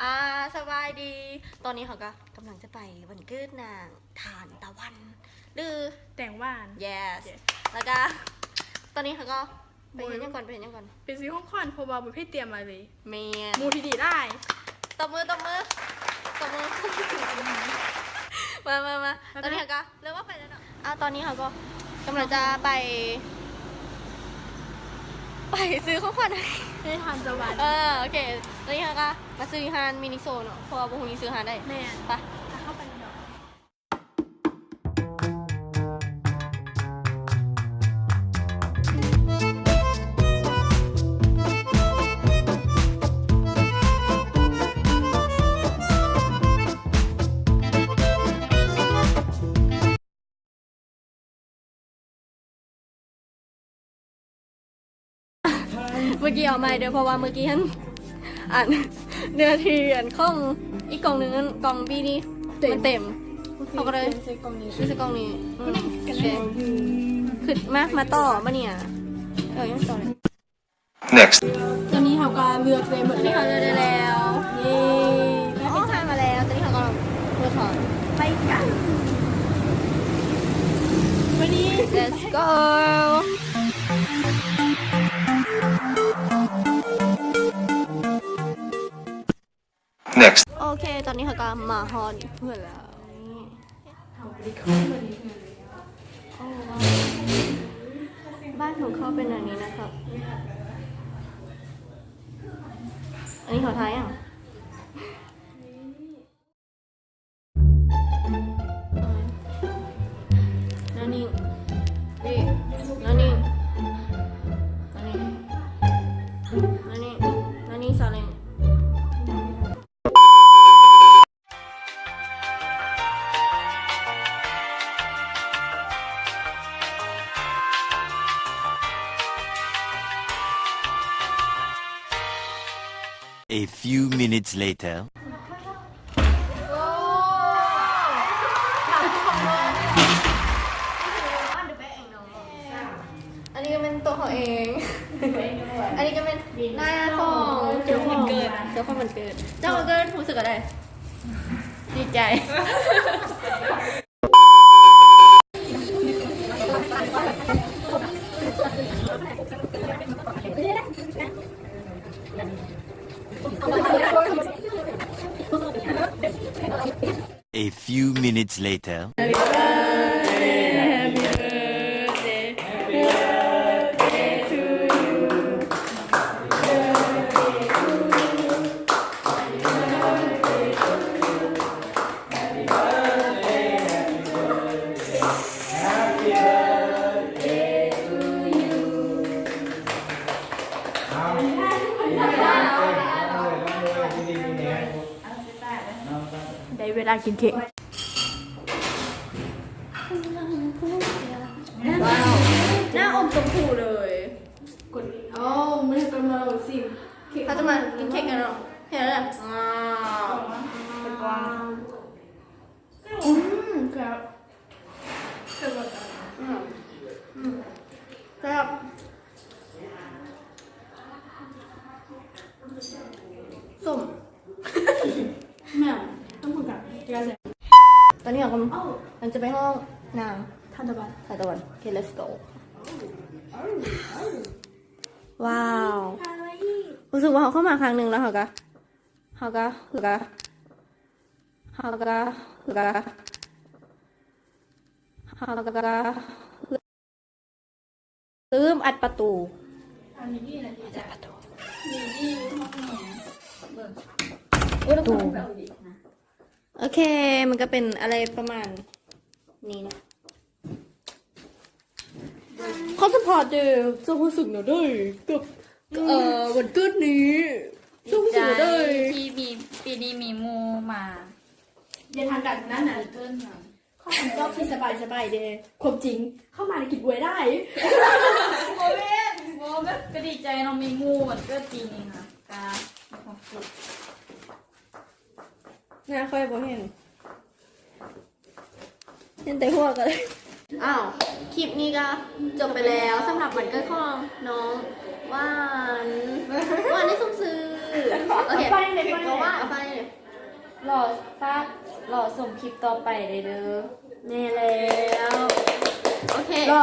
ອ່າ ສະບາຍດີ. ຕອນນີ້ເຮົາກໍກຳລັງຈະໄປວັນເກີດນາງທານຕະວັນ ຫຼື ແຕງຫວານ. Yes. ແລ້ວກໍຕອນນີ້ເຮົາກໍໄປເຮັດຫຍັງກ່ອນ? ໄປເຮັດຫຍັງກ່ອນ? ໄປຊື້ຂອງຂວັນ ເພາະວ່າບໍ່ໄດ້ເຕີຍມາເລີຍ. ແມ່ນ. ໝູ່ທີ່ດີຫຼາຍ. ຕົບມື ຕົບມື ຕົບມື. ມາ ມາ ມາ. ຕອນນີ້ເຮົາກໍເລີ່ມອອກໄປແລ້ວເນາະ. ອ່າ ຕອນນີ້ເຮົາກໍກຳລັງຈະໄປ ໄປຊື້ຂອງຂວັນໃຫ້ທານຕະວັນ. ເອີ ໂອເຄ. ຕອນນີ້ເຮົາກໍມາຊື້ຢູ່ຮ້ານມິນິໂຊເນາະ ເພາະວ່າບໍ່ຮູ້ຊິຊື້ຮ້ານໃດ. ແມ່ນ. ໄປ ເຂົ້າໄປເນາະ. ເມື່ອກີ້ເອົາໃໝ່ເດີ້ ເພາະວ່າເມື່ອກີ້ຫັ້ນ ອັນ ເນື້ອທີ່ ອັນ ຂອງອີກກ່ອງໜຶ່ງນັ້ນ ກ່ອງບີນີ້ ເຕັມ ມັນເຕັມ. ໂອເຄ ເຮົາກໍເລີຍ ປ່ຽນໃສ່ກ່ອງນີ້ ຊື້ໃສ່ກ່ອງນີ້. ອືມ ໂອເຄ ຂຶ້ນມາ ມາຕໍ່ ມານີ້. ເອີ ຍັງຕໍ່ເລີຍ. Next. ຕອນນີ້ເຮົາກໍເລືອກໄດ້ໝົດແລ້ວ. ຕອນນີ້ເຮົາເລືອກໄດ້ແລ້ວ. ເຢ້. ອໍ ໄດ້ເປັນ ໄດ້ມາແລ້ວ. ຕອນນີ້ເຮົາກໍເລືອກຂອງ. ໄປກັນ. ໄປນີ້. Let's go. Next. ໂອເຄ ຕອນນີ້ເຮົາກໍມາຮອດເຮືອນແລ້ວ. ໂອ້ ວ້າວ ບ້ານຂອງເຂົາເປັນແນວນີ້ນະຄັບ. ອັນນີ້ເຂົາຖ່າຍຫຍັງ? ນານີ້ ນີ້ ນານີ້ ນານີ້ ນານີ້ ນານີ້ ຊາເລັງ. A few minutes later. ອັນນີ້ກໍແມ່ນຕົວເຮົາເອງ. ອັນນີ້ກໍແມ່ນໜ້າຂອງເຈົ້າຂອງວັນເກີດ. ເຈົ້າຂອງວັນເກີດ. ເຈົ້າຂອງວັນເກີດຮູ້ສຶກແນວໃດ? ດີໃຈ. A few minutes later. Happy birthday. ໄດ້ເວລາກິນເຄ້ກ. ວ້າວ ໜ້າອົມຊົມພູເລີຍ. ໂອ້ ມື້ນີ້ກໍມາຊິມເຄ້ກ. ເຮົາຈະມາກິນເຄ້ກກັນເນາະ. ເຫັນແລ້ວ. ວ້າວ ອືມ ແຊບ. ອືມ ອືມ ແຊບ. ສົ້ມ. ແມ່ນ ຕ້ອງເບິ່ງກັນ. ຕອນນີ້ເຮົາກຳລັງຈະໄປຫ້ອງນາງທານຕະວັນ. ທານຕະວັນ. ໂອເຄ let's go. ວ້າວ ຮູ້ສຶກວ່າເຮົາເຂົ້າມາຄັ້ງໜຶ່ງແລ້ວ ເຮົາກະ ເຮົາກະ ເຮົາກະ ເຮົາກະ ເຮົາກະ ເຮົາກະ ລືມອັດປະຕູ. ອັດປະຕູ. ໂອເຄ ມັນກໍເປັນອະໄລປະມານນີ້ເນາະ. ຂໍສຳພາດແດ່ ເຈົ້າຮູ້ສຶກແນວໃດກັບ ເອີ ວັນເກີດນີ້? ເຈົ້າຮູ້ສຶກແນວໃດທີ່ມີ ປີນີ້ມີໝູ່ມາ ຢ່າທາງການນັ້ນນະ ເອີ້ນຫຍັງ? ຂໍຄຳຕອບທີ່ສະບາຍໆເດ. ຄວາມຈິງ ເຂົ້າມາແລ້ວກິນອວຍໄດ້. ບໍ່ແມ່ນ ບໍ່ແມ່ນ ກໍດີໃຈເນາະ ມີໝູ່ວັນເກີດປີນີ້ນະ ກະມີຄວາມສຸກ. ໜ້າຂ້ອຍບໍ່ເຫັນ ເຫັນແຕ່ຫົວກໍໄດ້. ອ້າວ ຄລິບນີ້ກໍຈົບໄປແລ້ວສຳລັບວັນເກີດຂອງນ້ອງຫວານ ຫວານໄດ້ສົມຊື່. ໂອເຄ ເອົາໄປເລີຍ ເອົາໄປເລີຍ ເອົາໄປເລີຍ. ລໍຝາກລໍຊົມຄລິບຕໍ່ໄປເດີ. ແມ່ນແລ້ວ ໂອເຄ ລໍ